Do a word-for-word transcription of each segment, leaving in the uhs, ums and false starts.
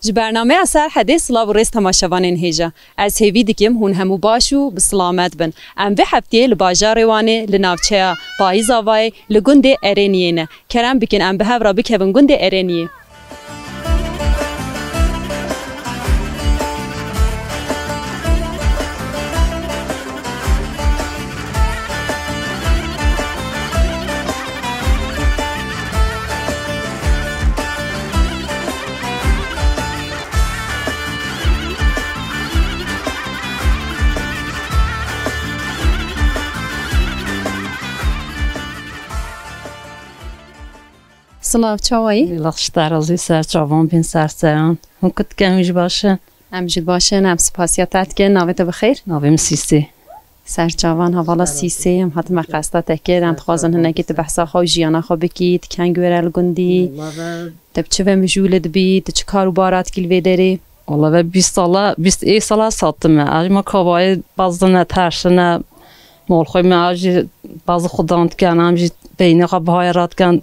Ji bernameya Serhedê silav û rêz temaşevanên hêja. Ez hêvî dikim hûn hemû baş û bi silamet bin. Em vê heftiyê li bajarê Wanê, li navçeya Payîzavayê, li gundê Erêniyê ne. Kerem bikin em bi hev re bikevin gundê Erêniyê. Silav, çawa yî? Lexş terazî ser çavan bin ser seran. Hûn kut dikin, hûn jî baş in? Em jî baş in, em spasiya te dikin. Navê te bi xêr? Navê min Sîsê. Serçavan, hevala Sîsê, em hatime qesta te kir, em dixwazin hinekî tu behsa xwe û jiyana xwe bikî, tu kengî were li gundî, Wala ve te bi çi ve mijûl dibî, tu çi kar û bara dikî li vê derê? Wala ve bîst sala, bîst ê sala satime. Ev ma kavayê bazine, tersine, mol xwe me ev jî bazı xudan diken, em jî peynê xwe bihaya radiken,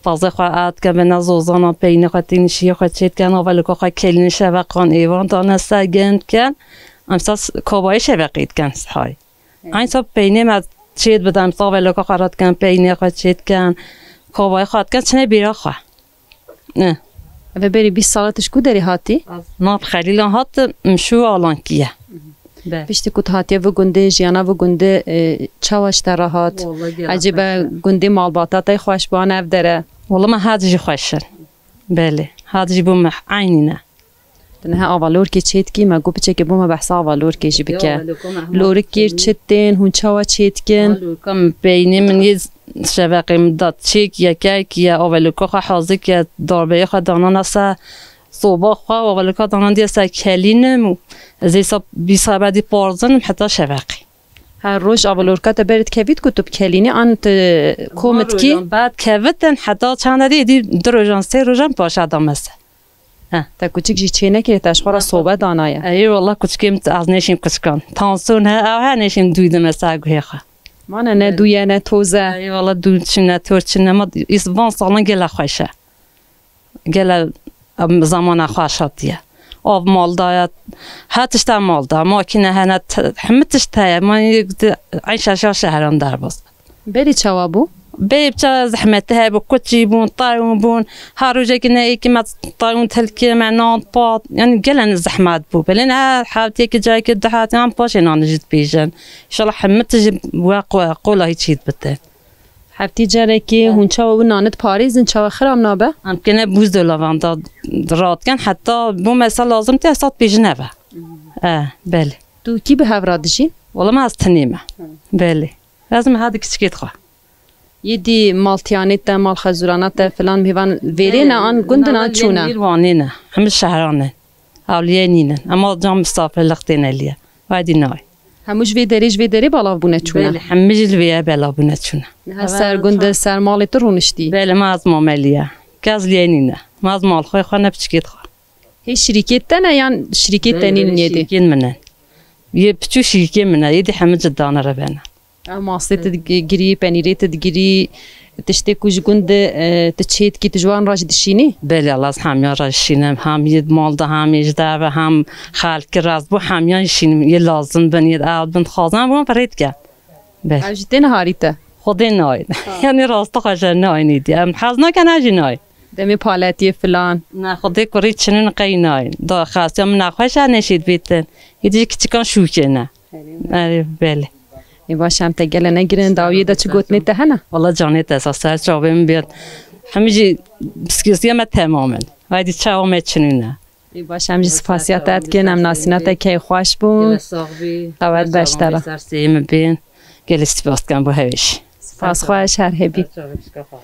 bazê xwe erd diken, bêne zozana peynê xwe, tînişiyê xwe çê diken, avelika xwe kelînê şeveqan êvan dane ser gen diken. Em sa s-, kavayê şeveqê diken sihayê. Eyn sa peynê me çêt bidan, sa veleka xwe radikin, peynê xwe çêt kin, kavayê xwe dikin, çine bîra xwe. Ne. Eve berî bîst sala tu ji ku derê hatî? Nav Xelîlan hat, Mişû Alankî ye. Be. Piştî ku tu hatiye vi gundê, jiyana vi gundê, e, çawa ji te re hat? Wala gelek Ecêbe xweş e. Gundê malbata te xweş bû an ev dere? Wala me hat jî xweş in. Belê. Hat jî bû me eynî ne. Tu niha ava lorkê çêdikî, me got piçekê bo me behsa ava lorkê jî bike. Ya, lorka me hema Lorik kir çêdikî. Çi tên, hûn çawa çêdikin? Ha, lorka min peynê min yê şeveqê min da çêk ye, kek ye, ava lorka xwe hazir ye, darbeyê xwe danana ser soba xwe, ava lorka danandiye ser kelînim. Ez ê sa bîst saet bedî parzinim heta şeveqê. Her roj ava lorka te ber dikevît ku tu bi kelînî an tu komit kî? Ber kevitin heta çanda dî, dî du rojan, sê rojan paşa da me ser. He. Te kuçik jî çê nekiriye, te ji xwe re sobe danaye. Ey, wallah, kuçikê min ez nêşîm kuçikan. Tansiyon he, ew he nêşîm dûy dime ser guhê xwe. Mane ne dûye, ne toz e. Ey, wallah, dû çi ne, tor çi ne, ma îs-, van salan gele xweş e. Gele, em, zamana xweş hatiye. Av mal daye, her tişta mal da, makîne hene, t-, hemî tişt heye. Ma yek di, eyn şeşa şehran derbas. Berî çawa bû? Bê biçe zehmetî hebû, kuçî bûn, tayûn bûn. Her rojekî ne êkî me tayûn tilkî me nan pat. Yani gelen zehmet bû. Belê ne her heftiyekî cayekî du hetiyan paşê nan jî dibêjin. Înşallah hemî tişt ji we qo-, qola hîç hît bite. Heftî carekî hûn çawa wî nanit parêzin, çawa xirab nabe? Em kene bûz dolavanda radken, heta bo mesela lazim te esat bêjin eve. E, belê. Tu kî bi hev re dijî? Wala me ez tenê me. Belê. Ez me hadi kiçikê xwe. Yê dî maltiyanê te, mal xezûrana te filan mêvan vêrê ne an gundin an çûne? Mêr wanê ne. Hemî şehran ne. Ewliyê nînin. Ema can misafirlik tên eliye. Vay dî nayê. Hemû ji vê derê, ji vê derê belav bûne çûne? Belê, hemî jî li vê ye belav bûne çûne. Niha ser gund, ser malê tu rûniştî? Belê, ma ez mameliye. Kes liyê nîne. Ma ez mal xwe xwe ne piçikê xwe. Hê şirîkê te ne yan şirîkê te nîn yê dî? Şirîkên min e. Yê piçû şirîkê min e. Yê dî hemî cidane re bene. Ew mastê tu digirî, penîrê tu digirî, tiştê ku ji gund, e, tu çê dikî, tu ji wan re jî dişînî? Belê, Allah, ez hemiyan re jî şînim. Hem yê mal de, hem yê ji derve, hem xelkî re ez bo hemiyan jî şînim. Yê lazim bin, yê ew bin dixwazin, em bo pirê dikin. Belê. Ew jî tên harî te? Xwedê nayên. Ha. Yani rasta xwe jê nayên êdî. Em hez nakin, ez jî nayên. Demê paletiyê filan. Ne, Xwedê kurî çinin qey nayên. Da xasiya min nexweş e, neşît bîtin. Êdî jî kiçikan şûkê ne. Erê, belê. Ê baş, em te gele negirin, dawiyê de çi gotinê te hene? Wala canê te sağ, ser çavê min bêt. Hemî jî psikiyosiya me temam in. Haydî çawa me çinîne. Ê baş, em jî spasiya te dikin, em nasîna te key xweş bû. Gele sax bî. Qewet beş te re. Ser seyê min bên. Gelê spas dikim bo hevêş. Spas xweş, her hebî. Ser çavê pişka xwe.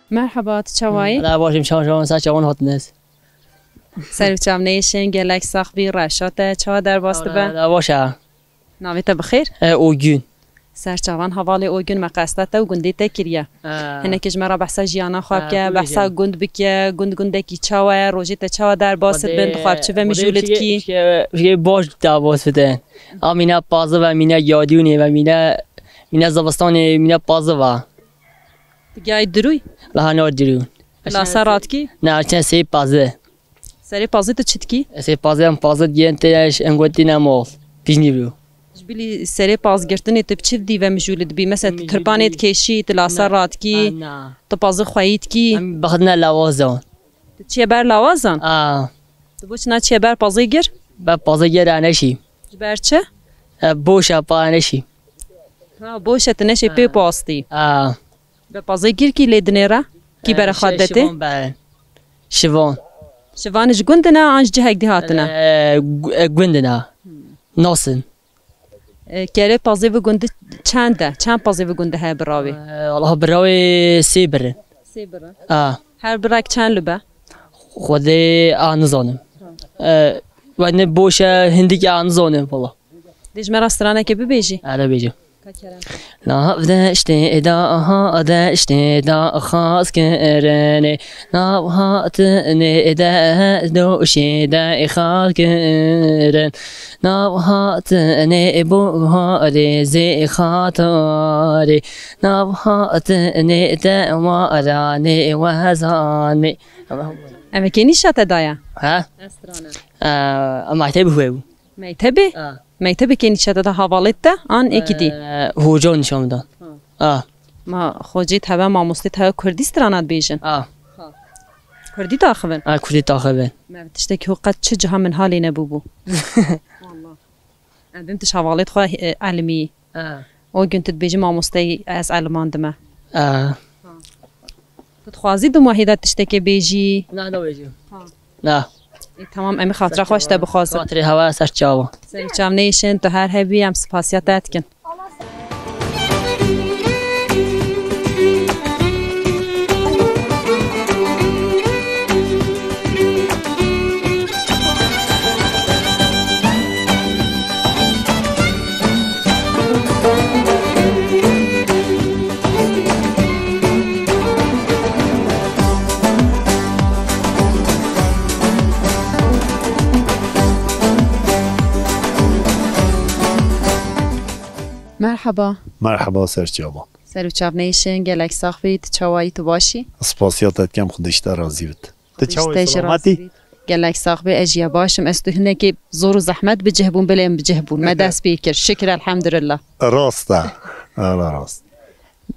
Merhaba, tu çawa yî? Merhaba, başım, çawan, çawan, ser çawan hatiniz. Ser û çav neyêşin, gelek sax bî, reşa te çawa derbas dibe? Baş e. Navê te bi xêr? E, Ogün. Ser çavan hevalê Ogün me qesta te û gundê te kiriye. Ha. Hinekî ji me re behsa jiyana xwe bike, behsa gund bike, gund gundekî çawa ye, rojê te çawa derbas dibin, tu xwe bi çi ve mijûl dikî? Baş derbas bidin. A mîna pazive, mîna yadûnê ve, mîna, mîna zivistanê, mîna pazive. Tu giyayî dirûy? Laha na dirû. Lasa radikî? Na, çend sê pazi. Serê pazî tu çi dikî? Serê pazî em pazi diyen tê eş engotî ne mol. Pijnî bû. Ji bilî serê paz girtinê tu bi çi dî ve mijûl dibî? Mesela tu tirpanê dikêşî, tu lasa radikî, tu pazî xweyî dikî. Em bixitine lawazan. Tu çiye ber lawazan? A. Tu bo çi naçiye ber pazê gir? Ber pazê gir e neşî. Ji ber çi? E, boş e pa neşî. Ha, boş e, tu neşê pê pastî. A. Be pazê gir kî lê dinêre? Kî bere xwe detê? Şivan be. Şivan. Şivan ji gundine an ji cihek dî hatine? E, gu-, e, gundine. Nasin. E, kerê pazê bi gundi çend e? Çend pazê bi gundi heye birawê? E, Allah birawê sê birin. Sê birin. A. Her birek çend li be? Xwedê a nizanim. E, we ne boş e, hindik a nizanim valla. Dê ji me re stranekê bibêjî. Ere bêjim. Ka kerem. Nav deştê de aha deştê de xaz kirinê. Nav hatinê de doşê de xaz kirin. Nav hatinê buharê zê xatarê. Nav hatinê de waranê wezanê. Ev ê kê nîşa te daye? Ha? Estrane. Ee, ama te bihwe bu. Mektebê? Ha. Mektebê kê nîşa te da, havalêt te an êkî dî? Ee, hoca nîşa min da. Ha. Ha. Ma xocê te hebe, mamostê te hebe kurdî strana dibêjin? Ha. Kurdî daxivin? Ha, kurdî daxivin. Me tiştekî ho qet çi ciha min halê nebûbû. Wallah. Em bim tu ji havalêt xwe, e, elimî. Ha. O gün tu dibêjî mamosteyî ez elimandime. Ha. Tu dixwazî di mehî de tiştekê bêjî? Na, nabêjim. Ha. Na. Ê, tamam, em ê xatira xwe ji te bixwazin. Xatirê hewa ser çava. Ser û çav neyêşin, tu her hebî, em spasiya te dikin. Merhaba. Merhaba, ser çava. Ser û çav neyşin, gelek sax bî, tu çawayî, tu başî? Spasiya te dikem, Xwedê ji te razî bit. Tu çawa, selametî? Gelek sax bî, ez jî ya baş im. Ez tu hinekî zor û zehmet bi cih bûn, belê em bi cih bûn. Me dest pê kir. Şikir, elhamdulillah. Rast e. Wala rast.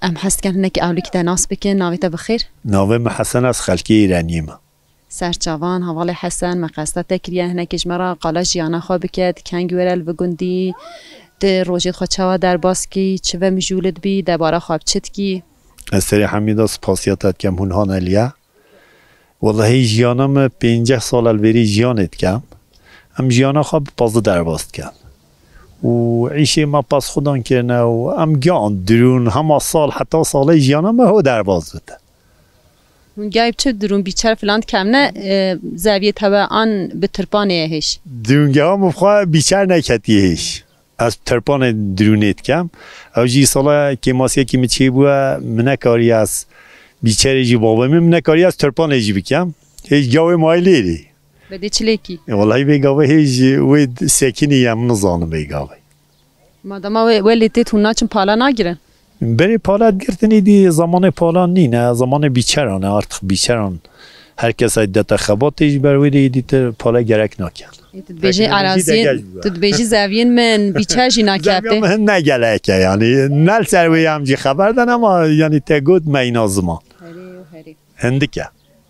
Em hez dikin hinekî ewlîkî te nas bikin. Navê te bi xêr? Navê min Hesen, ez xelkê Îreniyê me. Ser çavan, hevalê Hesen, me qesta te kiriye hinekî ji me re qala jiyana xwe bike, tu kengî were li vî gundî, tu rojê xwe çawa derbas kî, çi ve mijûl dibî, debara xwe bi çi dikî? Ez serê hemî de spasiya te dikem hûn hane liya. Wellahî jiyana me pênceh sal el vêrî jiyanê dikem. Em jiyana xwe bi pazî derbas dikin. Û îşê me pez xwedan kirine û em giyan dirûn hema sal heta salê jiyana me ho derbas bite. Hûn gayb çi dirûn bîçer filan dikevne, e, zeviyê te we an bi tirpanê ye hêj? Dirûngeha min xwe bîçer neketiye hêj. Ez tirpanê dirûnê dikem. Ew jî sala kêmasiyekî min çêbûye, min nekariye ez bîçerê jî babê min, min nekariye ez tirpanê jî bikem. Hêj gavê mayî lêrê. Bedê çilekî. E, wellahî vê gavê hêj wê sekinî ye, em nizanin vê gavê. Madama wê, wê lê têt hûn naçin pala nagirin? Berê pala digirtin, îdî zamanê pala nîne, zamanê bîçeran e, artık bîçeran her kes ay dete xebatê, ji ber wê de îdî te pala gerek nake. Ê, tu dibêjî teknolojî eraziyên, degel bû. Tu dibêjî zeviyên min bîçer jî nakete. Zeviyên min hin ne gelek e, yanî ne li ser wê em jî xeber den, ama yanî te got meyna ziman. Herê û herê. Hindik e.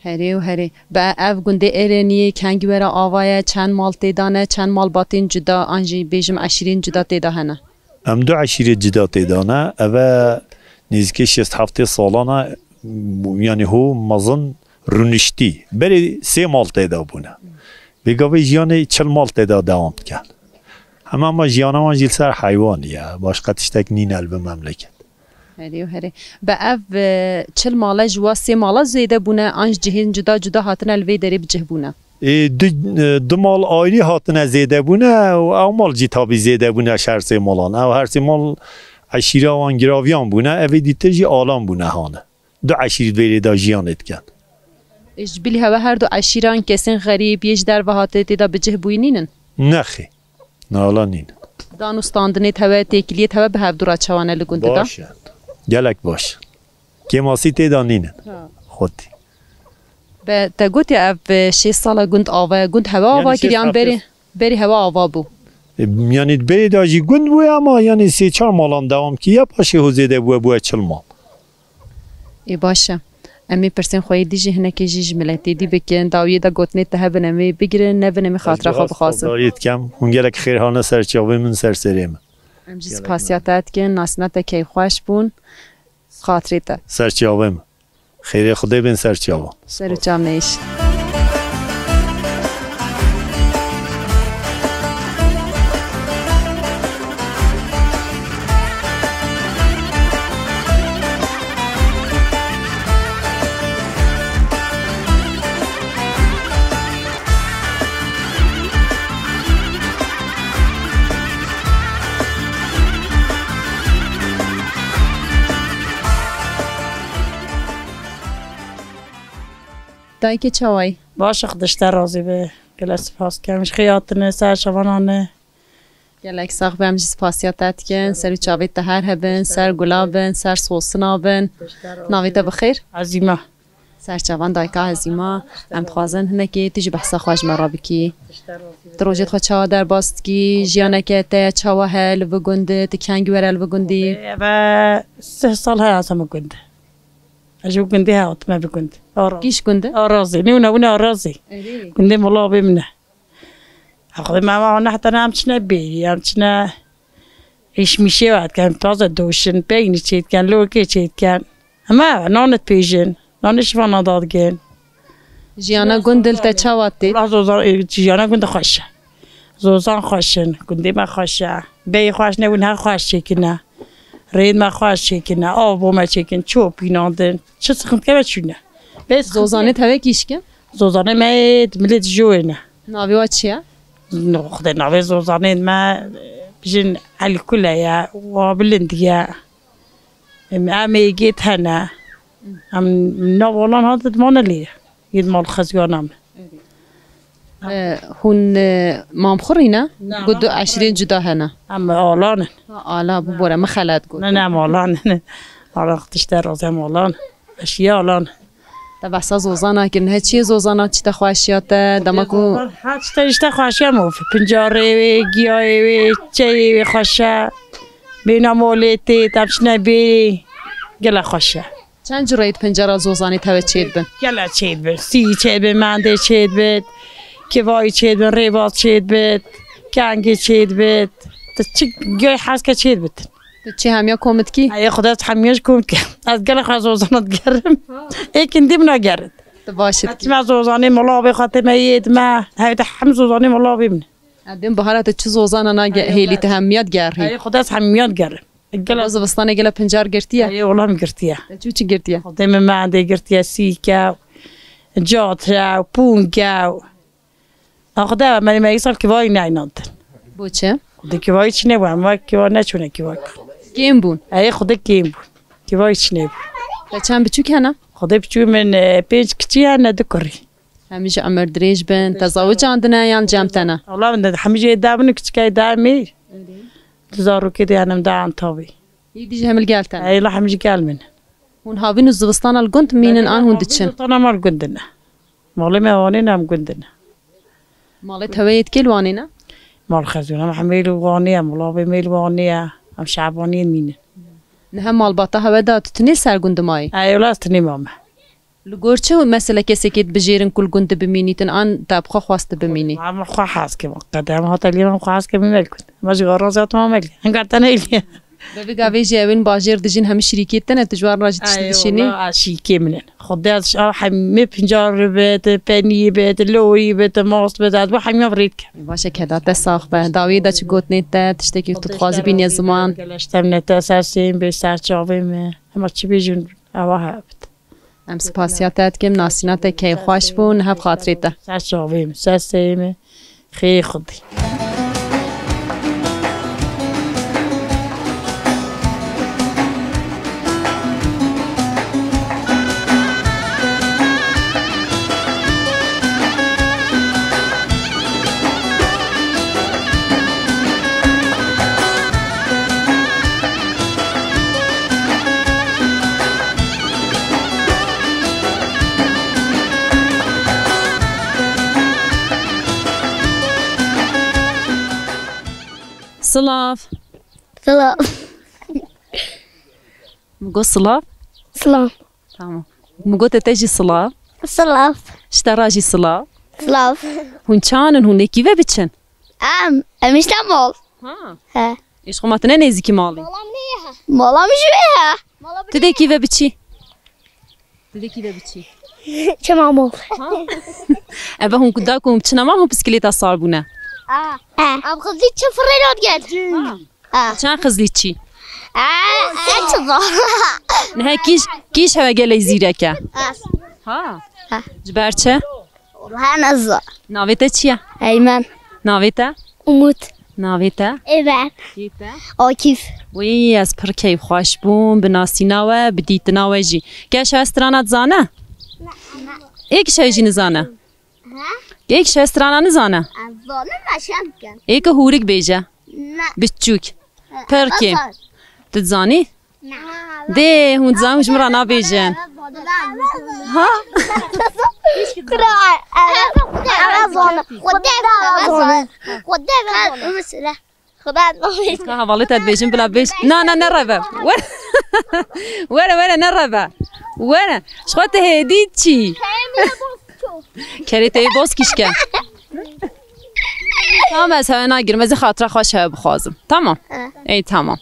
Herê û herê. Be ev gundê Êreniyê kengî were ava ye, çend mal tê de ne, çend malbatên cuda, an jî bêjim eşîrên cuda tê de hene? Em du eşîrê cuda tê de ne. Ev e nêzîkê şêst heftê salan e, yanî ho mezin rûniştî. Berê sê mal tê de bûne. Vê gavê jiyanê çil mal tê de dewam dikin. Hema ma jiyana wan jî li ser heywanî ye. Başqa tiştek nîne li vê memleket. Herê û herê. Be ev, e, çil male ji wa sê mala zêde bûne, an ji cihên cuda cuda hatine li vê derê bi cih bûne? Ê, du, e, du mal ayrî hatine zêde bûne û ew mal jî tabî zêde bûne ji her sê malan. Ew her sê mal eşîra wan giraviyan bûne, evê dîtir jî alan bûne hane. Du eşîr vêrê de jiyanê dikin. Ê, ji bilî hewe her du eşîran kesên xerîb yê ji derve hate tê de bi cih bûyî nînin? Nexê. Nala nînin. Dan û standinê hewe, têkiliyê hewe bi hevdû re çawa ne li gundê de? Baş e. Gelek baş. Kêmasî tê de nînin. Ha. Xwedî. Be, te gotiye ev, e, şêst sala gund ava ye. Gund hewe ava kir yan berê, berê hewe ava bû? E, yanî berê de jî gund bûye ama yanî sê çar malan dewam kiriye, paşê ho zêde bûye, bûye çil mal. Ê, baş e. Em ê pirsên xwe yê dî jî hinekê jî ji miletê dî bikin. Dawiyê de gotinê te hebin, em ê bigirin, nebin, em ê xatira xwe bixwazin. Ez bi rast xwedariyê dikem. Hûn gelek xêr hane ser çavê min, ser serê min. Em jî spasiya te dikin, nasîna te keyfxweş bûn. Xatirê te. Ser çavê min. Xêrê Xwedê bên ser çavan. Ser û çav neyş. Dayikê çawa yî? Baş e, Xwedê ji te razî be. Gelek spas dikim. Ji xêr hatine, ser çavana ne. Gelek sax be, em jî spasiya te dikin. Ser û çavê te her hebin, ser gula bin, ser sosina bin. Navê te bi xêr? Ezîma. Ser çavan dayika Ezîma. Em dixwazin hinekê tu jî behsa xwe ji me re bikî. Tu rojê xwe çawa derbas dikî? Jiyaneke te çawa he li vi gund? Tu kengî were li vi gundî? Eve sih sal heye ez heme gund. Ez ji gundê hatime bi gund. Araz. Kîş gund e? Arazê. Ne wina wina Arazê. Erê. Gundê Mola abê min e. Axir me ava nehta ne em çine bêyî, em çine îşmişê ve dikin, taze doşin, peynî çê dikin, lokê çê dikin. Hema nanê dipêjin, nanê şivana dadigin. Jiyana gund li te çawa tê? Wela zozan, e, jiyana gund xweş e. Zozan xweş in, gundê me xweş e. Beyê xweş nebûn, her xweş çêkine. Rêd me xweş çêkine, av bo me çêkin, çopînandin. Çi sixintke me çûne. Bê sixintke. Zozanê te wekî şikin? Zozanê me ê milê dijoyê ne. Navê wa çi ye? No, Xwedê navê zozanê me, e, bijin Elkule ye, wa bilind ye. Em, em ê gêt hene. Em nav olan hat dimane lê. Yê di mal xeziyana me. E, hûn, e, mamxurî ne? Na, got du mamxurî. Eşîrên cuda hene. Em alan in. Ha, ala, bibore, min xelet got. Ne, ne, em alan in. Ala tişte razî em alan. Eşîya alan. Te behsa zozana kirin. He, çi ye zozana, çi te xweşiya te? Dema ku zozan, ha, çi te, işte xweşiya me. Pincarê wê, giyayê wê, çeyê wê xweş e. Bêna molê tê, te çine bê. Gele xweş e. Çend cureyê di pencara zozanê teve çêdibin? Gele çêdibin. Sî çêdibin, mendê çêdibin, kivayî çêdibin, rêbaz çêdibin, kengê çêdibin. Tu çi gey heske çêdibin. Tu çi hemiya kom dikî? Ay Xuda, ez hemiya ji kom dikim. Ez gele xwe zozana digerim. Ê kindî min nagerin. Tu baş dikî. Ez çima zozanê mala abê xwe tême yê dime. Hevde hem zozanê mala abê min. Ha, dêm bihara tu çi zozana nage hêlî, tu hemiya digerî. Ay Xuda, ez hemiya digerim. Gela zivistanê gela pincar girtiye? Ê, wela em girtiye. Te çi çi girtiye? Xwedê min mendê girtiye, sîke, catre, pûnge. A Xwedê, me, me îsal kivayî neynandin. Bo çi? Xwedê kivayî çi nebû, em wek kiva neçûne kivayî. Kêm bûn? Ê, Xwedê kêm bûn. Kivayî çi nebû. Te çend biçûk hene? Xwedê biçûk min, e, pênc kiçî hene, du kurî. Hemî ji emir dirêj bin. Te zawicandine yan cem te ne? Wala min de hemî jê da bin û kiçikay da mî. Di zarokê de yanim da Antawî. Yî dî ji hemil gel te ne? Eyla hemî ji gel min. Hûn havîn û zivistana li gund mînin an hûn diçin? Zivistana mal gundine. Malê me wanê ne em gundine. Malê teweyê dikê li wanê ne? Mal xezûna me hemê li wanê ye, malabê me li wanê ye. Em şebaniyê mînin. Niha malbata hewe da tu tinê ser gund mayî? Eyla ez tinê mame. Li gor çi mesele kesekê dibijêrin ku li gund dibimînîtin an te bi xwe xwest dibimînî? Em xwe hez ke qede em hate lê em xwe hez ke bîme li gund. Em ji garan zat ma me lê. Hingar te ne lê. Bi vî gavê jî ewên bajêr dijîn hemî şirîkê te ne, tu ji wan re jî tişt dişînî? Ay, wala şirîkê min in. Xwedê ez ji hemî pincar bit, penî bit, loyî bit, mast bit, ez bi hemiya rê dikim. Baş e, keda te sax be. Dawiyê de çi gotinê te, tiştekî tu dixwazî bînî ziman? Geleştem ne te ser sêm bê, ser çavê me. Hema çi bêjin, ewa hebit. Em spasiya te dikin, nasîna te keyfxweş bûn, hev xatirê te. Ser çavê min, ser serê min, xêrê Xwedê. Silav. Silav. Min got silav. Silav. Tamam. Min gote te jî silav. Silav. Ji te re jî silav. Silav. Hûn çanin, hûn ê kî ve biçin? Em, em işte mal. Ha. He. Ê ji xwe ma tine nêzîkî malê? Mala min jî wê he. Tu dê kî ve biçî? Tu dê kî ve biçî? Çima mal. Ha. Eve hûn ku da ku hûn biçine mal hûn piskilêta sar bûne. Aa. He. Em xizlî çi firê lo diket. Ha. Ha. Çend xizlî çî? Aa, e çi va. Nihe kîş, kîş hewe gelek zîrek e. Ha. Ha. Ha. Ji ber çi? Wallahi nezan. Navê te çi ye? Eymen. Navê te? Umut. Navê te? Eymen. Kê te? Akif. Wî ez pir keyfxweş bûm bi nasîna we, bi dîtina we jî. Kê ji hewe strana dizane? Êk ji hewe jî nizane? Ha? Êk ji hewe strana nizane? Ez zanim, ez şem dikim. Êk hûrik bêje. Ne. Biçûk. Pir kêm. Tu dizanî? Dê, hûn dizan, hûn ji min re nabêjin. Ha? Ka hevalê te dibêjin, bila bêj. Na, na, nereve. Were. Were, were, nereve. Were. Ji xwe tu hêdî çî? Kerê te yê boz kişke. Tamam, ez hewe nagirim. Ez ê xatira xwe ji hewe bixwazim. Tamam. He. Ey, tamam.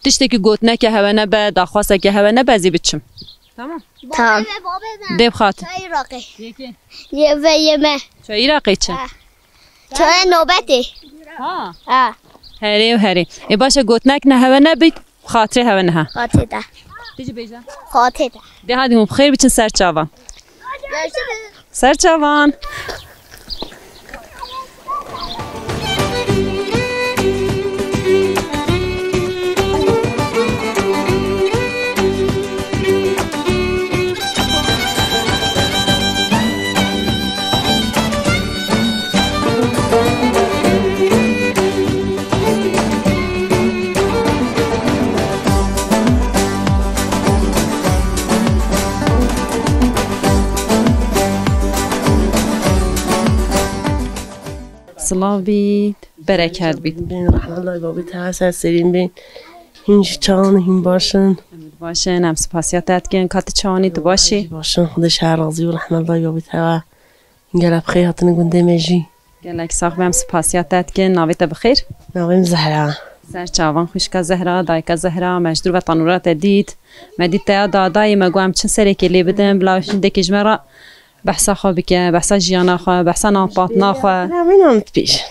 Tiştekî gotineke hewe nebe, daxwazeke hewe nebe, ez ê biçim. Tamam. Tamam. Dê bixatin. Çay Iraqê. Yê kê? Yê ve yê me. Çay Iraqê çi? He. Çay nobetê. Ha. Ha. Herê û herê. Ê, baş e, gotinek ne hewe nebît. Xatirê hewe niha. Xatirê te. Tu jî bêje. Xatirê te. De hadî hûn bi xêr biçin ser çavan. Görüşürüz. Ser çavan. Silav bît, bereket bît. Bin, rehmetullah babî te ser serîn bin. Hîn ji çawan hîn başin. Em baş in, em spasiya te dikin. Ka tu çawanî, tu baş î? Baş in, Xwedê ji her razî û rehmetullah babî te. Gelek bi xêr hatine gundê me jî. Gelek sax be, em spasiya te dikin. Navê te bi xêr? Navê min Zehra. Ser çavan xwişka Zehra, dayika Zehra, me ji dûr ve tenûra te dît. Me dît te ya dadayê, me got em çin serekê lê bidin, bila hindekê ji me re behsa xwe bike, behsa jiyana xwe, behsa nanpatina xwe. Na, min nan dibêjin.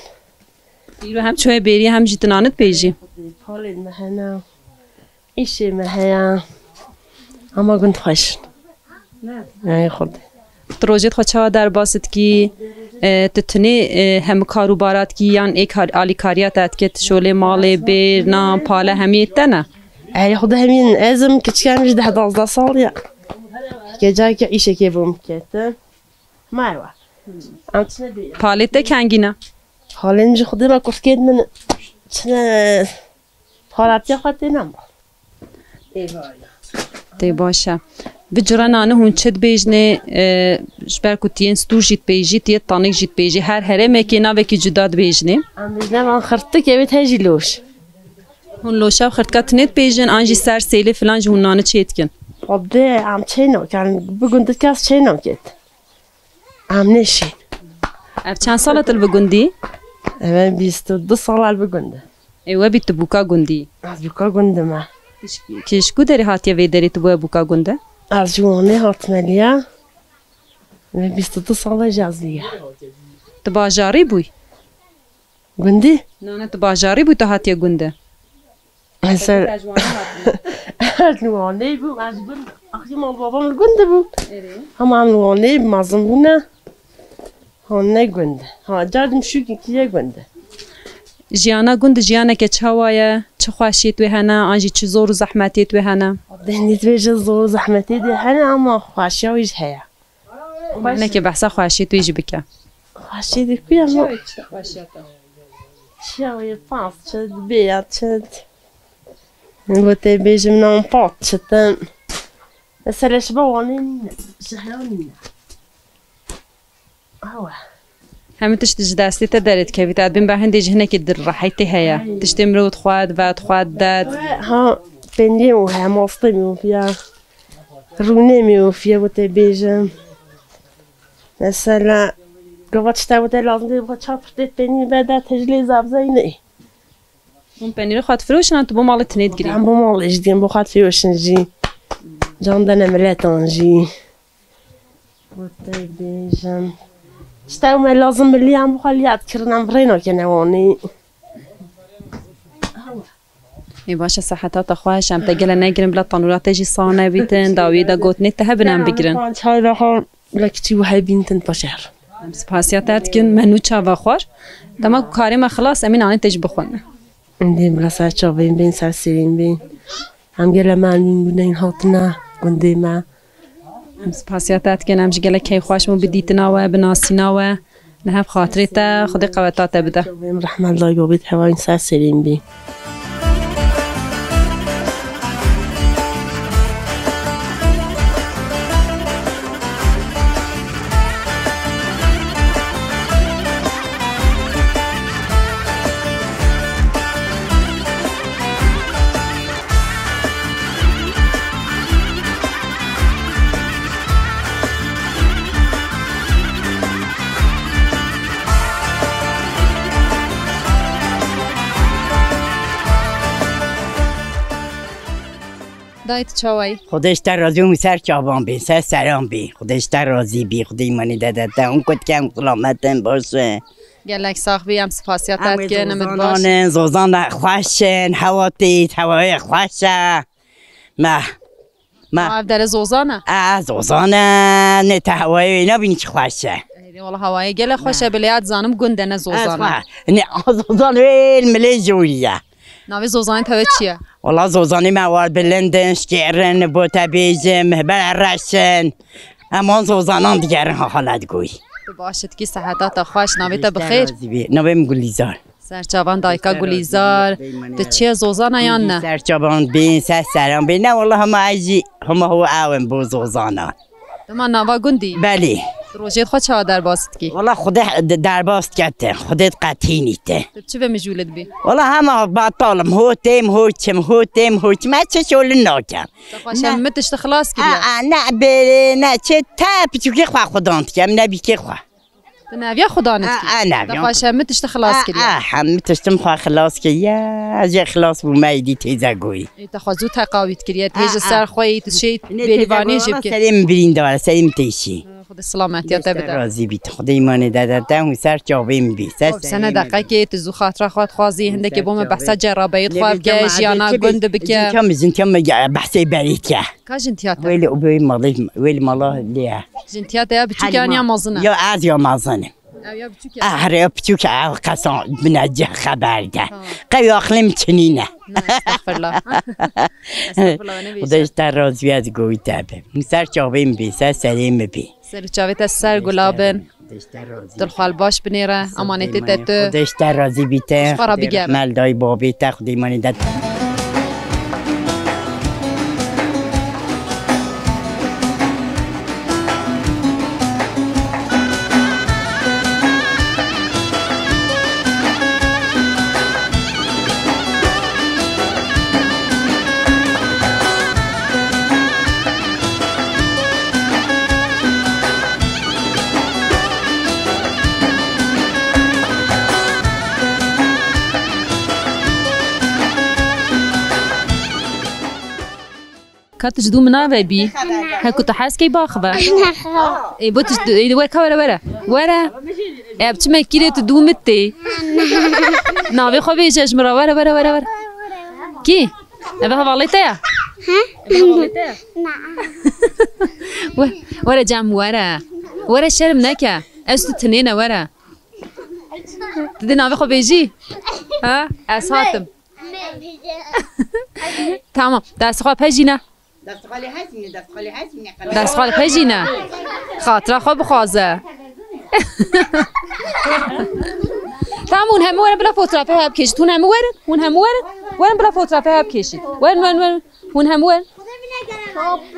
Îro hem çûye bêrî hem jî tu nan dibêjî. Palên me hene. Îşê me heye. Hema gund xweş in. Ey Xwedê. Tu rojê xwe çawa derbas dikî? E, tu tinê, e, hemû kar û bara dikî yan ê kar, alîkariya te dike, tu şolê malê, bêr, nan, pale hemî te ne? Ey Xwedê hemî ez im, kiçik em ji deh duwazdeh sal ya. Ke careke îşekê bûm ketin. Ma ewa. Em çine bê. Palê te kengî ne? Palên ji Xwedê me kurskêt min çine. Paratiya xwe tê nema. Tê baş e. Bi cure nane hûn çi dibêjinê, e, ji ber ku tiyên stûr jî dibêjî, tiyê tanik jî dibêjî, her herêmekê navekî cuda dibêjinê? Em dibêjin van xirtik, evê te jî loş. Hûn loşa xirtika tinê dibêjin, an jî ser sêlê filan jî hûn nane çê dikin? Xwedê em çê nakin, bi gund kes çê naket. Em neşîn. Ev çend sal e tu li bi gundî? Ev e bîst û du sal e li bi gund e. Ê we bî tu bûka gundî? Ez bûka gund im e. Kî ji ku derê hatiye vê derê tu bûye bûka gund e? Ez ji Wanê hatime liya. Ev e bîst û du sal e jî ez liya. Tu bajarî bûyî? Gundî? Nane, tu bajarî bûyî tu hatiye gund e? Ez ser, Ez li Wanê bûm, ez gund, axî mal babam li gund bû. Erê. Hema em li Wanê mezin bûne. Ha, ne gund. Ha, cardim şûkî kiye gund. Jiyana gund jiyaneke çawa ye? Çi xweşiyê wê hene? An jî çi zor û zehmetiyê wê hene? Dendî dibêje zor û zehmetê dê hene ama xweşiya wî jî heye. Hinekê behsa xweşiyê wê jî bike. Xweşiyê dê ku ye? Çi ye, çi xweşiya te? Çi ye wê, pans çi, bêya çi? Bo te bêjim nan pat çitin. Mesela ji bo Wanê nîne. Ji heya nîne. Awe. Hemû tişt ji destê te derê dikevî, te dibên be hindê ji hinekî dir rehetê heye. Aynen. Tiştê mirov dixwe, dive, dixwe, didet. Ha, peynirê min heye, mastê min heye. Rûnê min heye, bo te bêjim. Mesela, gava tişta bo te lazim dê, bo çar pirtê peynî bede, te ji lê zabzey ney. Hûn penîrê xwe difiroşin an tu bo malê tinê digirî? Em bo malê jî digirîn, bo xwe difiroşin jî. Can dene miletan jî. Wate bêjin. Ji te me lazim milî em bi xwe liya dikirin, em bi rê nakene wanî. Ê baş e, seheta te xweş, em te gele negirin bila tanûra te jî sax nebîtin, dawiyê de gotinê te hebin em bigirin. Çay ve xwe bila kiçî wihe bîntin paşer. Em spasiya te dikin, me nû çava xwar. Dema ku karê me xilas, em ê nanê te jî bixwin. Êndî bila ser çavên bîn, ser serên bîn. Em gele me nîn bûneyn hatine gundê me. Em spasiya te dikin, em ji gelek keyfxweş bûn bi dîtina we, bi nasîna we. Li hev xatirê te, Xwedê qeweta te bide. Çavên rehmet lay babê te hevayn ser serên bî. Dayê, tu çawa yî? Xwedê ji te razî bû, ser çavan bî, ser seran bî. Xwedê ji te razî bî, Xwedê îmanê te de te. Hûn ku dikin, selamet in, baş in. Gelek sax bî, em spasiya te dikin, em ê baş in. Zozan e, xweş in, hewa tê, hewayê xweş e. Me, me. Ev dere Zozan e? E, Zozan e, ne te hewayê wê nabînî çi xweş e. Êdî, wala hewayê gelek xweş e, bilê ez dizanim gund e, ne Zozan e. Ne, Zozan wê milê jorî ye. Navê Zozanê te wê çi ye? Wala Zozanê me war bilind in, şkêr in, bo te bêjim, hibere reş in. Em wan Zozanan digerin ha hala digoyî. Tu baş e, dikî seheta te xweş, navê te bi xêr? Navê min Gulîzar. Serçavan dayika Gulîzar, tu çi ye, Zozan e yan ne? Serçavan bî, ser seran bî. Ne wala hema ez jî, hema ho ew in bo Zozanan. Dema nava gundî? Belê. Tu rojê xwe çawa derbas dikî? Wala Xwedê de-, derbas dike te. Xwedê diqetînî te. Tu çi vê mijûlê dibî? Wala hema betal im, ho têm, ho çim, ho têm, ho çim. Ez çi şolin nakem. Te xweşe min tişt xilas kiriye? A, a, ne, bê, ne, çi te piçûkê xwe xudan dikem, ne bîkê xwe. Di neviya Xudanê dikî? A, a, neviya. Te xweşe min tişt xilas kiriye? A, a, hemî tiştim xwe xilas kiriye. Ez jê xilas bûme, êdî têze goyî. Ê, te xwe zû teqawît kiriye, tu hê ji ser xwe yî, tu şêy bêrîvanê jê bikî. Serê min birîndar e, serê min têşî. Xwedê silametiya te bide. Razî bît. Xwedê îmanê de de te hûn ser çavê min bî. Ser serê min bî. Sene deqekê tu zû xatira xwe dixwazî, hindekê bo me behsa cerabeyê xwe bike, jiyana gund bike. Jintiya min, jintiya min behsê berê dike. Ka jintiya te? Wê li, wê malê, wê li mala lê ye. Jintiya te ya biçûk e an ya mezin e? Ya ez ya mezin im. Ew ya biçûk e? Ah, here ya biçûk e, ew qesan bine cih xeber de. Ha. Qey axlim çinîne. Ne, estexfirullah. Estexfirullah, ne bêje. Xwedê ji te razî be, ez goyî te bim. Min ser çavê min bî, ser serê min bî. Ser û çavê te ser gula bin. Dilxwal baş binêre, emanetê te tu. Xwedê ji te razî bîte. Ji xwe re bigere. Mel dayî babê te, Xwedê îmanê de. Ka tu ji dû min navê bî? He, ku tu hez key baxive? Ê, bo tu, ê, were, ka were, were. Were. Ê, bi çi me kîrê tu dû min tê? Navê xwe bêje ji min re. Were, were, were, were. Kî? Eve hevalê te ye? He? Ev hevalê te? Na. We-, were cem were. Were şerm neke. Ez tu tinêne were. Tu dê navê xwe bêjî? Ha? Ez hatim. Tamam. Destê xwe pejîne. Destê xwe lê hejîne, destê xwe lê hejîne. Destê xwe lê pejîne. Xatira xwe bixwaze. Tamam, hûn hemû werin bila fotoğrafê hev bikêşît. Hûn hemû werin, hûn hemû werin. Werin bila fotoğrafê hev bikêşît. Werin, werin, werin. Hûn hemû werin.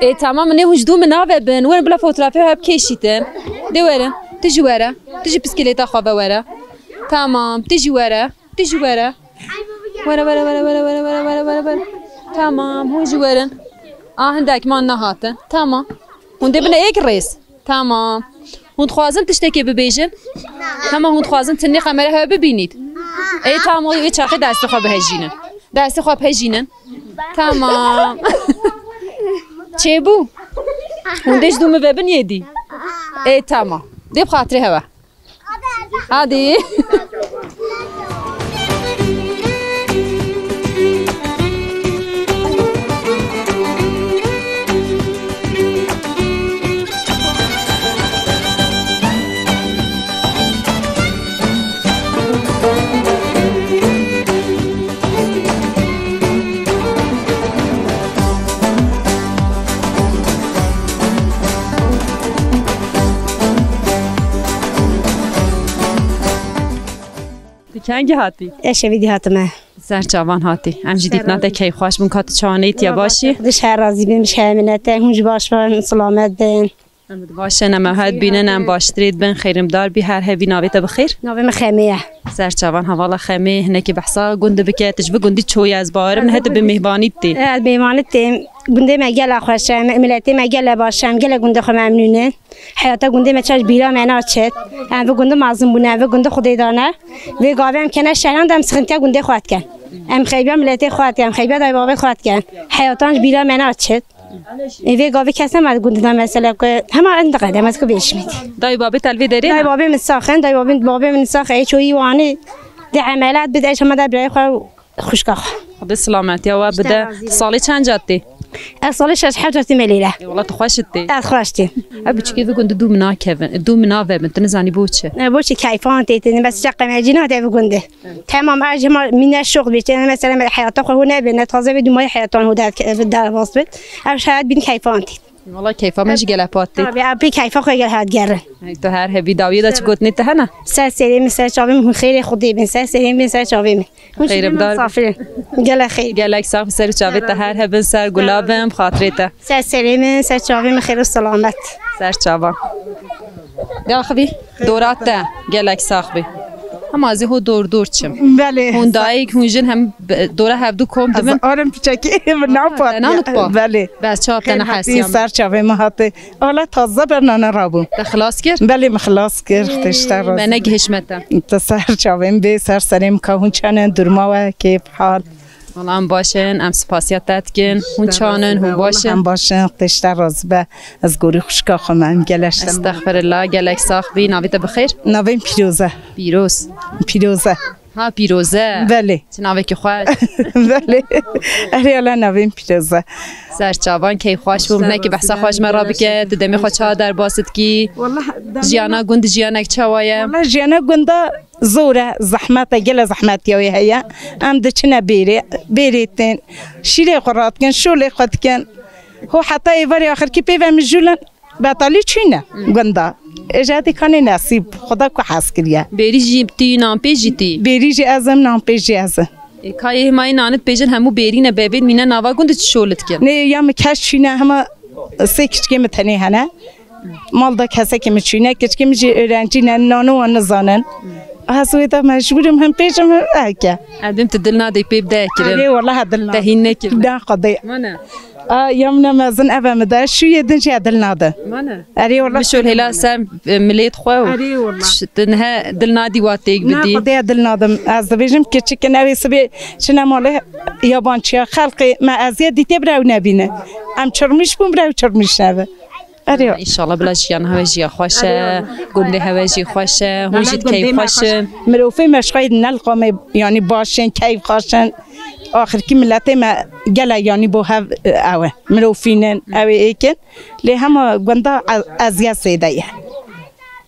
Ê, tamam, nê hûn ji dû min nave bin. Werin bila fotoğrafê hev bikêşîtin. Dê werin. Tu jî were. Tu jî piskilêta xwe ve were. Tamam, tu jî were. Tu jî were. Were, were, were. Tamam, hûn jî werin. A, hindek man nehatin. Tamam. Hûn dê bine êk rêz. Tamam. Hûn dixwazin tiştekê bibêjin? Hema hûn dixwazin tinê qemere hewe bibînît? Ê, tamam, wê çaxê destê xwe bihejînin. Destê xwe bihejînin. Tamam. Çêbû. Hûn dê ji dû min vebin yê dî. Ê, tamam. Dê bi xatirê hewe. Hadi. Tu kengî hatî? Ez şevîdî hatime. Ser çavan hatî. Em jî dîtina te keyfxweş bûn, ka tu çawanê tiya başî? Xwedê ji her razî bin, ji her minete. Hûn jî baş bin, silamet bin. Em di baş in, em hev bînin, em baştirê dibin, xêrimdar bî, her hebî navê te bi xêr. Navê min Xemê ye. Ser çavan hevala Xemê, hinekî behsa gund bike, tu ji vî gundî çûyî, ez bawer im, niha tu bi mêhvanî tê. Ez mêhvanî têm. Gundê me gele xweş e, me-, miletê me gele baş e, em gele gundê xwe memnûn in. Heyata gundê me çaş bîra me naçet. Em vî gundî mezin bûne, em vî gundî Xwedê dane. Vê gavê em kene şehran de em sixintiya gundê xwe dikin. Em xeybiya miletê xwe dikin, em xeybiya dayê babê xwe dikin. Heyatan ji bîra me naçet. Ê, vê gavê kes nema gundî de mesela ku hema en diqede, ez ku bêjim. Dayê babê te li vê derê ne? Dayê babê min sax in, dayê babê, babê min sax e, çoyî wanî de emelat bide, ez hema de birayê xwe, xwişka xwe. Xwedê silametiya we bide. Salê çend cat tê? Ez salê şeş heft cat tê me lêre. Ê, wela tu xweş tê. Ez xweş tê. Ev biçikê vî gundî dû min nakevin, dû min navebin, tu nizanî bo çi? E, bo çi keyfan tê, tê, bes çi qemecî nate vî gundî. Tamam, ez hema mîne şox bî, mesela me heyata xwe hû nebin, ne taze vê dûmayê heyatan hû der, derbas bit. Ev şayet bin keyfan tê. Wala keyfa me jî gelek pat tê. Tabii, ev pê keyfa xwe gel hat gerin. Hey, tu her hebî dawiyê de çi gotinê te hene? Ser serê min, ser çavê min, hûn xêrê Xwedê bin, ser serê min, ser çavê min. Hûn şîrê min, xêrimdar bin. Misafirin. Gelek xêr. Gelek sax bi ser û çavê te her hebin, ser gula bin, bi xatirê te. Ser serê min, ser çavê min, xêr û selamet. Ser çavan. Gel xivî, dora te, gelek sax bî. Hema ez ê ho dor dor çim. Belê. Hûn dayik, hûn jin hem be-, dora hevdu kom dibin. Ez arim piçekî min nav pat. Te nanit pa? Belê. Bes çawa te nehesiya min. Ser çavê min hatî. Ala taze bernane rabû. Te xilas kir? Belê, min xilas kir. Xwedê ji te razî. Me negihişme te. Te ser çavê min bê, ser serê min ka hûn çanin, durma we, kêf, hal. Wala em baş in, em spasiya te dikin. Hûn çanin, hûn baş in. Em baş in, Xwedê ji te razî be. Ez gorî xwişka xwe me, em geleş te. Estexfirullah, gelek sax bî. Navê te bi xêr? Navê min Pîroz e. Pîroz. Pîroz e. Ha, Pîroze. Belê. Çi navekî xweş. Belê. Erê, ala navê min Pîroze. Ser çavan, keyf xweş bû. Hinekî behsa xwe ji me re bike. Tu demê xwe çawa derbas dikî? Wallah, demê Jiyana gund jiyanek çawa ye? Wallah, jiyana gunda zor e, zehmet e, gele zehmetiya wê heye. Em diçine bêrê, bêrê tên. Şîrê xwe radikin, şolê xwe dikin. Ho heta êvarê axirkî pê ve mijûl in. Betalî çûne gunda. Ê, ji hetî kanê nesîb, Xuda ku hez kiriye. Bêrî jî tî, nanpêj jî tî. Bêrî jî ez im, nanpêj jî ez im. Ê, ka yê hema yê nanit pêjin hemû bêrî ne, bevên mîne nava gund, çi şolit kin? Nê, ya min kes çûne, hema sê kiçikê min tenê hene. Mal da kesekê min çûne, kiçikê min jî öğrenci ne, nano wan nizanin. Ez wê de mecbûr im, him pêjim, him eke. Edim tu dil nadê pê bide kirin. Erê, wala dil na. Te hîn nekir. Da Xwedê. Mane. A, ya min mezin eve min de, şûyê din jî dil nade. Mane. Erê, wala. Mişol hêla ser, e, milêt xwe û. Erê, wala. Ş-, tu nihe dil nadî wa têk bidî. Ne, Xwedê dil nadim. Ez dibêjim, kiçik in, ew ê sibê çine malê yabancıya, xelqê me eziyet dîtê bira ew nebîne. Em çirmiş bûn, bira ew çirmiş nebe. Erê. Înşallah bila jiyan hewe jiya xweş e, gundê hewe jî xweş e, hûn jî keyf xweş in. Mirovê me şaîd nelqame, yanî baş in, keyf xweş in. Axirkî miletê me gele yanî bo hev, e, ew e. Mirovînin, ew ê êkin. Lê hema gunda e-, eziyet zêde ye.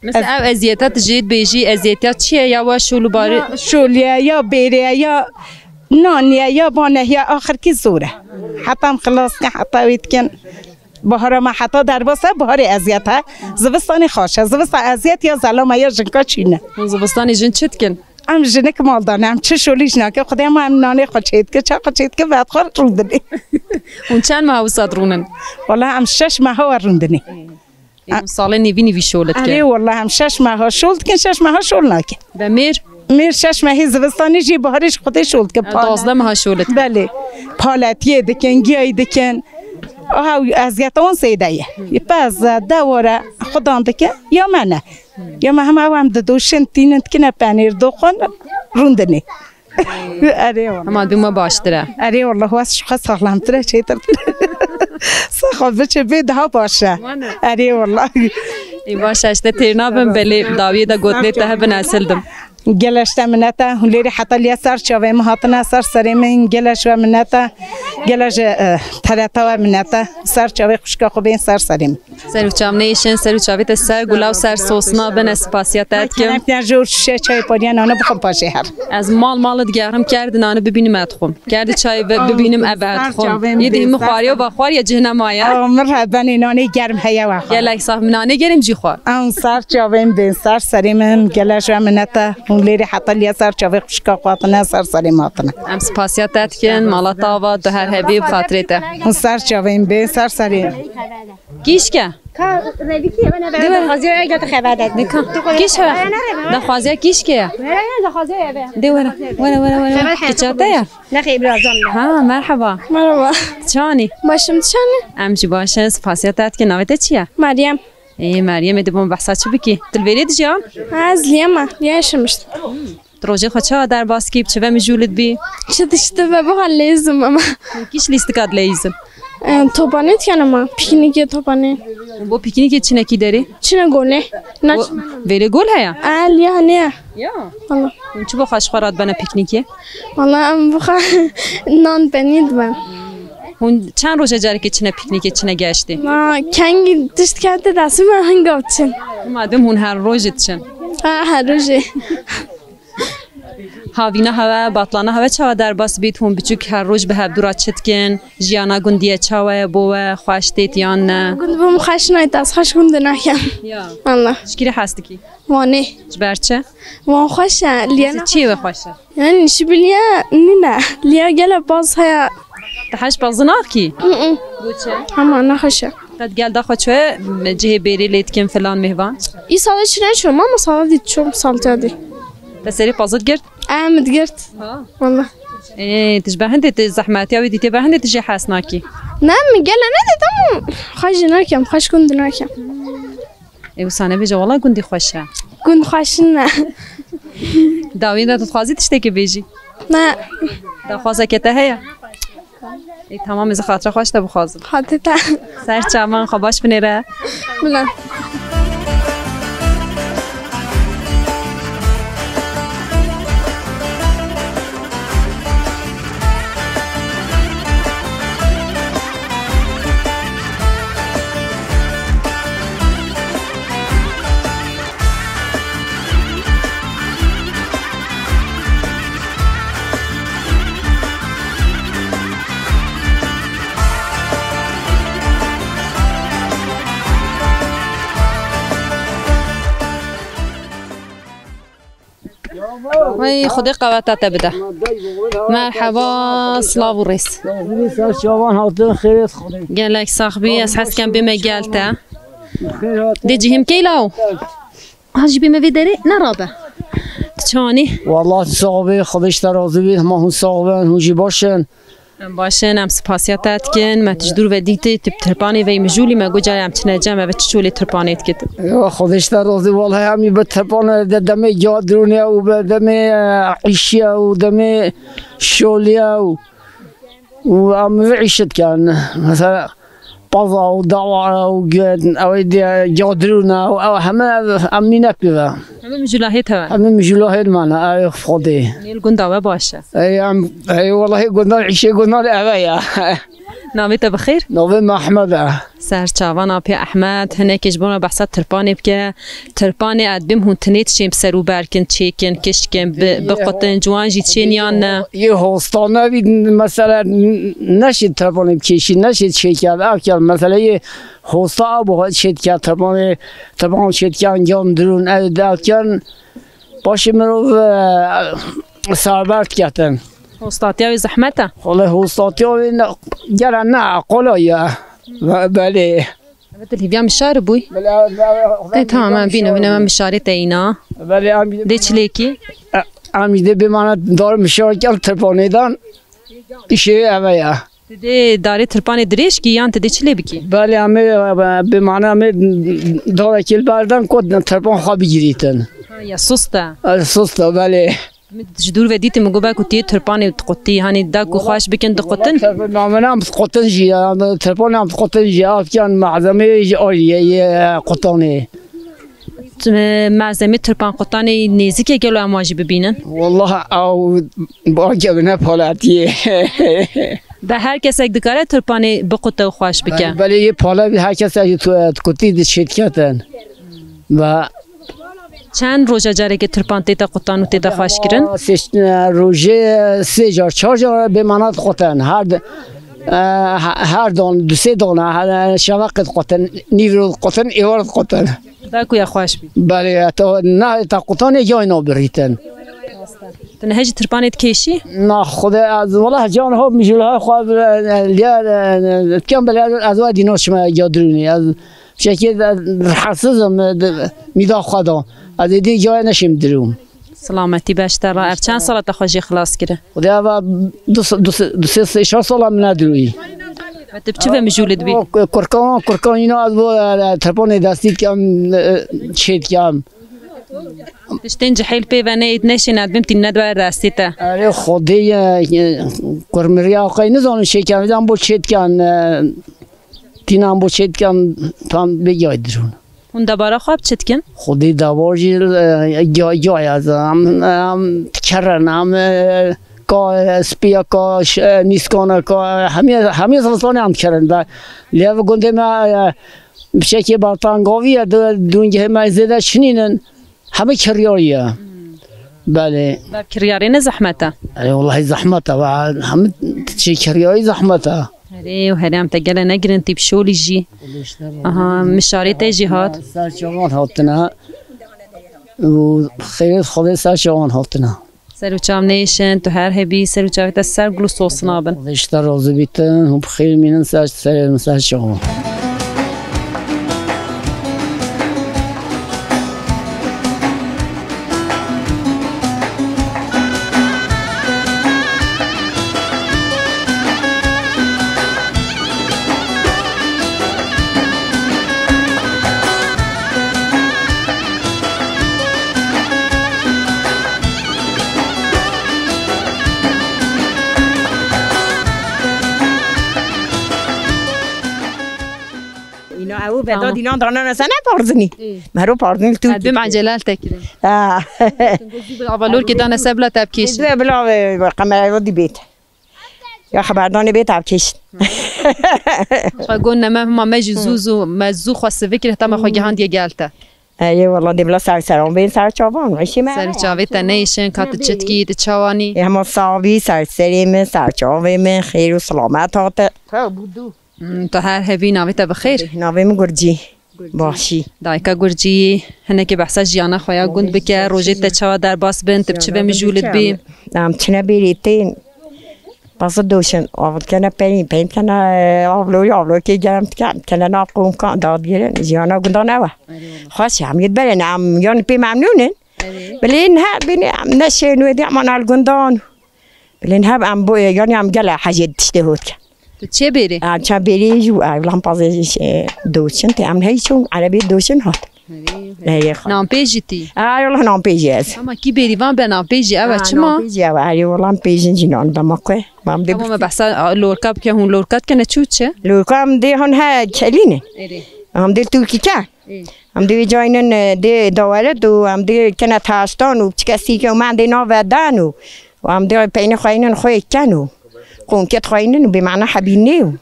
Mesela ev eziyeta tu jê dibêjî, eziyetiya çi ye? Ya wa şol û barê? Ya şolî ye, ya bêrê ye, ya nanî ye, ya banehî ye, axirkî zor e. Heta em xilas dikin, heta wê dikin. Bahara me heta derbas e, baharê eziyet e. Zivistanê xweş e. Zivistan eziyet ya zelama ya jinka çîne. Hûn zivistanê jin çi dikin? Em jinik maldan, em çi şolî jin nakin. Xwedê ma em nanê xwe çêdikin, çaxa çêdikin, vedixwe rûdinê. Hûn çend meha wisa dirûnin? Wala em şeş meha we rûdinê. Ê, hûn salê nêvî nîvî şol dikin? Erê wala em şeş meha şol dikin, şeş meha şol nakin. Ve mêr? Mêr şeş mehê zivistanê jî, baharê jî xwedê şol dikin. Ha, duwazdeh meha şol dikin. Belê. Paletiyê dikin, giyayî dikin. Aha, eziyeta wan zêde ye. Pez, dewara, xudan dikin, ya me ne. Ya me hema ew em didoşin, tînin dikine penêr, doxin, rûndinê. Erê wala. Hema dûma baştir e. Erê wala, wes ji xwe saxlemtir e, çêtir. Saxa biçe bê daha baş e. Erê wala. Ê, baş e, işte têr nabim, belê dawiyê de gotinê te hebin ez hildim. Gele ji te minete, hûn lêrî heta liya ser çavê min hatine, ser serê min, gele ji we minete, gele ji, e, T R T we minete, ser çavê xwişka xwe bên ser serê min. Ser û çav neyişin, ser û çavê te ser gula û ser sosna bin, ez spasiya te dikim. Kerem jor şişe çay pariya nane bixwim paşê her. Ez mal mal digerim, kerdin nane bibînim ez dixwim. Kerdî çay ve bibînim, ebe dixwim. Yê dî min xwariya ve xwariya cih nemaye. Aw, mir hebenê nanê germ heye we xwar. Gelek sax, min nanê germ jî xwar. Em ser çavên bên, ser serê min, gele ji we minete. Hûn lêrî heta liya ser çavê xwişka xwe hatine, ser serê min hatine. Em spasiya te dikin, mala te ava, tu her hebî bi xatirê te. Hûn ser çavên bên, ser serê. Kîşke? Ka revikî eve nebe. De were. Daxwaziya ege te xeber de. De ka. Kîş he? Daxwaziya kîşke ye? Were ya daxwaziya eve. De were. Were, were, were. Xeber he. Kiça te ye? Nexê, biraz zam da. Ha, merhaba. Merhaba. Çanî? Başım çanî? Em jî baş in, spasiya te dikin. Navê te çi ye? Meryem. Ê, Meryem, ê, dibom behsa çi bikî? Tu li vêrê dijiyan? Ha, ez liya me. Liya yaşamıştım. Tu rojê xwe çawa derbas kî, bi çi ve mijûl dibî? Çi dişti ve biha lêzim ama. Kîş lîstika dileyîzin? E, Topanê dikin ama, piknîkê Topanê. Bo piknîkê çinekî derê? Çine golê. Na Bo, çime. Vêrê gol heye? E, liya ne? Ya. Valla. Hûn çi bo xwe ji xwe radibene piknîkê? Valla em bo xwe nan penî diben. Hûn çend roje carekê çine piknîkê, çine geştê? Ma kengî tişt kete destê me hinga biçin. Ma dem hûn her rojê diçin? Ha, her rojê. Havîna hewe, batlana hewe çawa derbas bît? Hûn biçûk her roj bi hevdû re çi dikin? Jiyana gundiyê çawa ye bo we? Xweş têt yan ne? Gund bim xweş nayt, ez xweş gund nakem. Ya. Allah. Ji kî re hez dikî? Wanê. Ji ber çi? Wan xweş e, liya ne? Çiyê we xweş e? Yani ji biliya nîne. Liya gele baz heye. Te heş bazı nakî? Hı hı. Bo çi? Hema nexweş e. Qet gel daxwe çi cihê bêrê lê dikin filan mêvan? Îsal çi neçûm ama sala dî çûm, saltiya dî. Te serê pazit girt? Em digirt. Ha. Valla. Ê, tu ji ber hindê tu zehmetiya wî dîtê, ber hindê tu jê hes nakî? Ne, min gele nedît ama xweş jî nakem, xweş gund nakem. Ê, wisa nebêje, wala gundî xweş e. Gund xweş ne. Dawî de tu dixwazî tiştekî bêjî? Ne. Daxwazeke te heye? Ê, tamam, ez ê xatira xwe ji te bixwazim. Xatê te. Ser çavan xwe baş binêre. Bila. Wey, Xwedê qeweta te bide. Merheba, silav û rêz. Ser çavan hatin, xêrê Xwedê. Gelek sax bî, ez hez dikem bême gel te. Xêr hatin. Dê cihim keyla o? Ha, jî bême vê derê, nerabe. Tu çawanî? Wallah, tu sax bî, Xwedê ji te razî bî, hema hûn sax bin, hûn jî baş in. Em baş in, em spasiya te dikin, me tu ji dûr ve dîtî, tu bi tirpanê vey mijûlî, me got carê em çine cem, eve çi çolê tirpanê dikit. Ya, Xwedê ji te razî, wallahî em ê bi tirpanê de demê giya dirûnê û bi demê, e, îşiye û demê şolî ye û, û em vê îşi dikin. Mesela, Paza û dawara û ge-, ew ê diye cadirûna û ew heme ev, em mîne pê ve. Hemî mijûlahê te ve? Hemî mijûlahê me ne, ew ê Xwedê. Nêl gunda we baş e? Ey, em, ey, wellahî gundan, îşê gundan eve ya. Navê te bi xêr? Navê me Ehmed e. Serçavan apê Ehmed, hinekê ji bo me behsa tirpanê bike. Tirpanê edbêm hûn tinê dişên bi ser û berkin, çêkin, kişkin, bi, biqutin, ciwan jî çên yan ne? Yê hostane bî, mesela, n-, neşê tirpanê bikêşî, neşê çêkir, ev kir, mesela, yê hosta ew bo çêdike, tirpanê, tirpan çêdikan, can dirûn, ev, ev kin, paşê mirov, e, serber diketin. Hostatiya wê zehmet e? Xwele hostatiya wê ne, gere ne, kolay ye. Be-, belê. Ev dilhîviya mişar bûy. Belê, belê, E, tamam, em bîne, bîne, em mişarê te îna. Belê, em Dê çilêkî? E, em dê bimane dar mişar kel tirpanê dan. Îşê eve ya. Tu dê darê tirpanê dirêj kî yan tu dê çilê bikî? Belê, em ê, e, bimane em ê darekê li berdan ku tirpan xwe bigirîtin. Ha, ya sust e. E, sust e, belê. Min ji dûr ve dîtî, min got, belkû tu yê tirpanê diqutî, hanî da ku xweş bikin diqutin. Tirpanê em diqutin jî, ya, tirpanê em diqutin jî, ev kiyan malzemeyê jî alî ye, yê qutanê. Tu, malzemê tirpan qutanê nêzik e, gelo em wan jî bibînin? Wallah, ew bake bi ne palatiyê. Be her kesek dikare tirpanê biqute û xweş bike? Belê, belê, yê pala bî, her kesek tu, tu kutî di çêdiketin. Ve Çend roja carekê tirpan tête qutan û tête xweşkirin? Sê, e, rojê, e, sê car, çar car bêmana diqutin. Her di-, e, he-, her don, du sê dona, he-, şeveqê diqutin, nîvro diqutin, êvar diqutin. Da ku ya xweş bî. Belê, ya te na, ta qutanê yayna birîtin. Tu nihe jî tirpanê dikêşî? Na, Xwedê ez, wela can ho, mijûlha xwe, e, e, liya, e, e, dikem belê ez, ez wa dîno çime ya dirûnî. Ez Şekê de rahatsizim, de, mîda xwe da. Ez ê dî cayê neşêm dirûm. Silametî beş te ra. Ev çend sala te xwe jê xilas kire? Xwedê eva du, du, du, sê, sê, çar sala min nedirûyî. Ve tu bi çi ve mijûl dibî? O, kurkan, kurkan yine az bu, e, e, telefonê destî dikem, e, çê dikem. Tiştên cihêl pê ve neyê, neşên edbim tîne dwer destî te. Erê Xwedê ye, e, kurmiriya xwe nizanim çê dikem, vîdan bo çê dikem, e, Tînan bo çê dikan tam bê yay dirûn. Hûn debara xwe bi çi dikin? Xwedî dawar jî, e, ya, ya ez, em, em, dikerin, em, e, ka, e, spiya, ka, ş-, e, nîskana, ka, e, hemî, hemî zivistanê em dikerin. Be, lê ev gundê me, e, bi çekê Baltangavî ye, du-, dûngehê me zêde çinînin. Hemî kiryarî ye. Hmm. Belê. Ber kiryarê ne zehmet e? Erê, wellahî zehmet e. Ve hemî tiştê kiryarî zehmet e. Erê, û herê em te gele negirin tî bi şolî jî. Aha, mişarê te jî hat. Ser çavan hatine. Û xêrê Xwedê ser çavan hatine. Ser û çav neyşin, tu her hebî, ser û çavê te ser gul û sosna bin. Xwedê ji te razî bîtin, hûn bi xêr mînin ser, ser, ser çavan. Îna ew veda Tamam. dînan danana se ne parzinî. Î. Mero parzinî tu. Edbim ecelal te kirin. Ha. Avalor ki dane se bila tepkêş. Due bila, e, kamera yo dibêt. Ya xeberdanê bê tevkêşin. Xwe gon neme hema me jî zû zû, me zû xwe sivikir heta me xwe gihandiye gel te. Eyê wela dê bila ser seran bên ser çavan. Eşî me. Ser çavê te neyşin, ka tu çitkî, tu çawanî. Ê hema savî ser serê min, ser çavê min, xêr û silamet hate. He, bû dû. Hmm, tu her hebî navê te bi xêr? Navê min Gurcî. Gurcî. Başî. Dayika Gurcî, hinekê behsa jiyana xwe ya gund bike, rojê te çawa derbas bin, tu bi çi ve mijûl dibî? Em çine bêrê tên. Bazı doşin, avlkene peyn, peyn tane, e, avlo, avlo ke gerem tken, tene nav qomkan, dad girin, jiyana gundan ewa. Xweş, em yed beren, em yan pê memnûnin. Bilên he, bini, em neşên wê di, aman al gundan. Bilên he, em bu, yani em gele hecê tiştê hot ke. Tu çê bêrê? Em çe bêrê ju, e, lan pazê, e, doşin, te em hey çûn, erebê doşin hat. Erê xwe. Nampêjî tî? Ay, wala nampêjî ez. Ama kî bêrîvan be nampêjî, ew e. Ha, çima? Nampêjî ew e. Erê, wala nampêjî jî nan dema xwe. Mam de. Tamam, me behsa lorka bike, hûn lorka dikene çû çi? Lorka em dê hon he kelîne. Erê. Em dê Tirkî ke. Ê. Em dê vê cayînin, e, dê dawelet û em dê kene taştan û piçike sîke û mendê nave dan û, û em dê peynî xweynin xwe ken û. Qonket xweynin û bê mana hebînê û.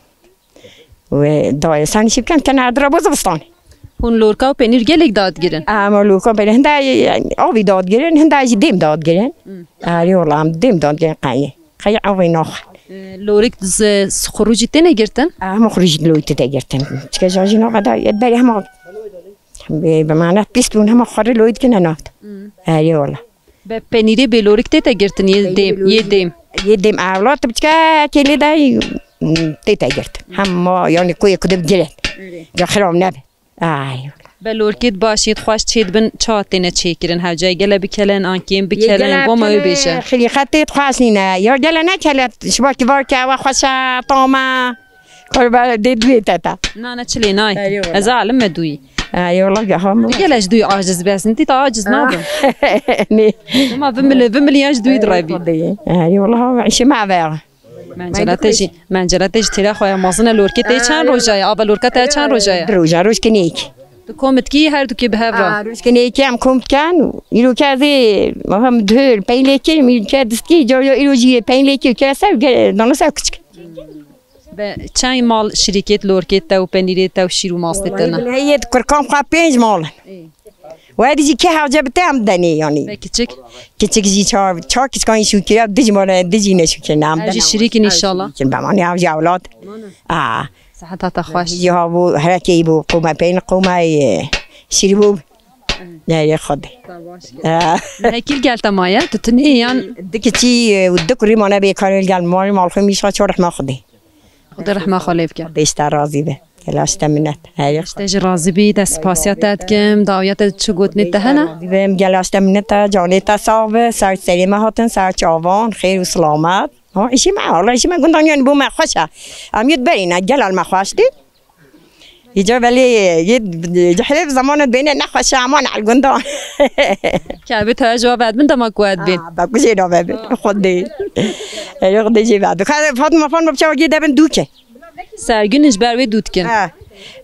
Wê dayê sen şî bikin, kene erdira bo zivistanê. Hûn lorka û penîr gelek dadgirin? Ama lorka û penîr hinda, yani, avî dadgirin, hinda jî dêm dadgirin. Hmm. Erê wala em dêm dadgirin qeyê. Qeyê avê naxwe. Ee, lorik z-, xurû jî têne girtin? Ama xurû jî lorik tê girtin. Çike jan jî naxwe da, yet berê hema, bi, bi mana pîs bûn hema xurû lorik kine navt. Hmm. Erê wala. Be penîrê bê lorik tête girtin yê dêm, yê dêm. Yê dêm ewlat biçke kêlê de, mm, tête girtin. Hema yani koyê kudim giret. Erê. Ca xirab nebe. Ay. Be lorkêt baş yêt xweş çêdibin ça têne çêkirin? Hewce gele bikelin, an kêm bikelin, bo me wê bêje. Xilîqet têt xweş nîne. Ya gele nekele, şibakî var ke ewa xweşe, tama. Kurban dê duê teta. Na, na, çilê nayê. Erê wala. Ez alim me duyî. Erê wala, geha me. Gel ez duyî aciz besin. Tî ta aciz nabim. Ne. Ama vimili, vimili ya ji duyî direvî. Erê wala, ha, işe me ve. Mencela te jî, mencela te jî têra xwe ya mazine lorkê te çend roja ye? Ava lorka te çend roja ye? Di roja, roj kinêk. Tu komitkî her dukê bi hev re? Aa, roj kinêk em komtkan. Îro ke zê, maham dhör, peynlêkê, îro ke distkî, coyo îro jî peynlêkê, ke ser, dana ser küçük. Be çend mal şirîkêt lorkê te û penîrê te û şîr û mastê te ne? Heyet kurkan xwe pênc mal in. Ê. We dî jî ke hewce bi te em denê yanî. Be kiçik? Kiçik jî çar, çar kiçikan jî şûkî ya, dij mane, dij jî ne şûkî ne em. Ev jî şirîkin înşallah. Şirîkin be mane, ev jî ewlad. Aa. Seheta te xweş. Jî ha bû herekê bû qûme peyn qûme, e, şîr bû. Ne ye Xwedê. Aa. Hekî gel te maye, tu tinê yan? Di kiçî, e, û di kurî mane bê karê gel mal, mal xwe mîşa çor rehma Xwedê. Xwedê rehma xwe lê bike. Xwedê ji te razî be. Gelaş te minet. Herî Xwedê. Te jî razî bî, te spasiya te dikim, dawiya te çi gotinê te hene? Razî bim, gelaş te minet e, canê te sax be, ser serê me hatin, ser çavan, xêr û silamet. Ha, îşî me, Allah îşî me gundan yan bû me xweş e. Em yê berî ne, gelal me xweş dî. Îca belê, yê, yê helê zamanı bêne nexweşe aman el gundan. Ke bi te cevap et bin dema ku et bin. Aa, bak, kujê nave bin. Xwedê. Ey, Xwedê jê ve. Dikare Fatma, Fatma, bıçağı gê debin duke. Sergün ji ber wê dû dikin. Ha.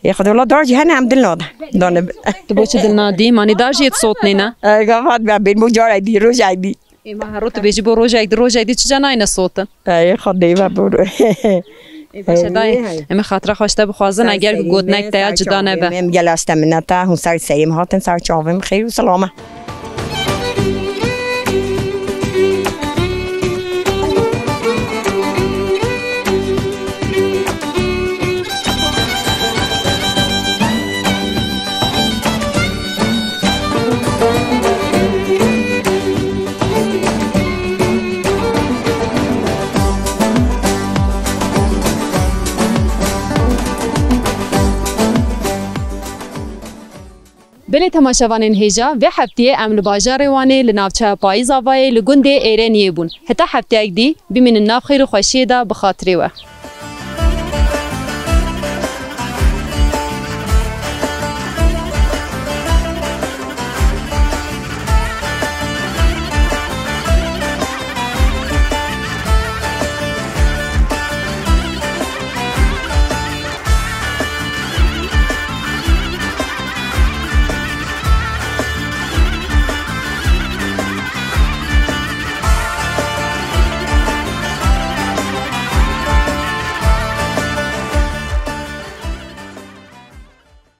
Ê Xwedê, wala dar jî hene em dil nade. Dane. Tu bo çi dil nadî? Manî dar jî yê sotnê ne? Ey, gavat ben bin bu cara di, roja di. Ê, ma her roj tu bêjî bo rojek di, rojek di çica nayne sotin? Ey, Xwedê ve bûr. Ê, baş e, dayê. Em ê xatira xwe ji te bixwazin, eger ku gotinek te ya cida nebe. Em gel aşte mineta, hûn ser serê min hatin, ser çavê min xêr û silame. Belê temaşevanên hêja, vê heftiyê em li bajarê Wanê, li navçeya Payîz Avayê, li gundê Êreniyê bûn. Heta hefteyek dî, bimînin nav xêr û xweşiyê de, bi xatirê we.